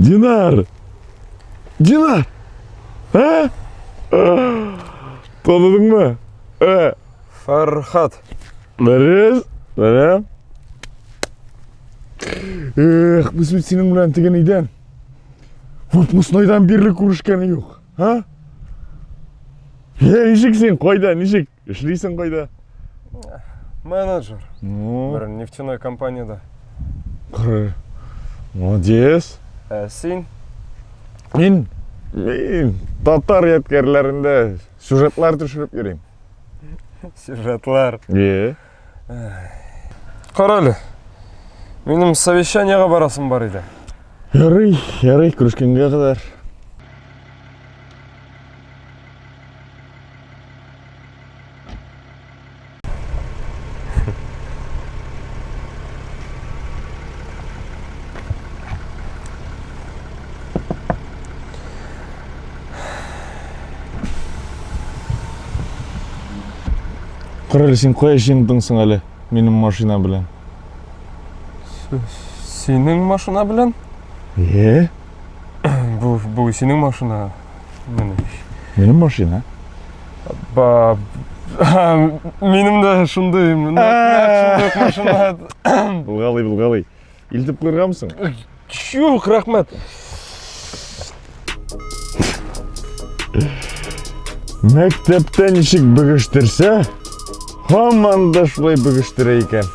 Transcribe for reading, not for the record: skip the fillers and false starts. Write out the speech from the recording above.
Динар! Динар! Ә? Таныдыңмы? Ә? Фәрхат. Дөрес, дөрес. Эх, без бит синең белән теге нидән? Выпускнойдан бирле күрешкәне юк. Ха? Е, ничек син? Кайда, ничек? Эшлисең кайда? Менеджер. Ну, Бер нефтяной компаниядә. кыры. Молодец. Ә син? Мин, мин татар ядкәрләрендә сюжетлар төшереп йөрим. Сюжетлар. Е. Кара әле. Минем совещаниега барасым бар иде. Ярый, ярый, күрешкәнгә кадәр. Кара әле, син кая җыендың соң әле минем машина белән? Синең машина белән? Е? Бу, бу синең машина. Менә. Минем машина. Ба, минем дә шундый, нәкъ шундый машина. Булгалый, булгалый. Илтеп куйыргамсың? Юк, рәхмәт. Мәктәптә ничек бөгештерсә, һаман да шулай бөгештерә икән.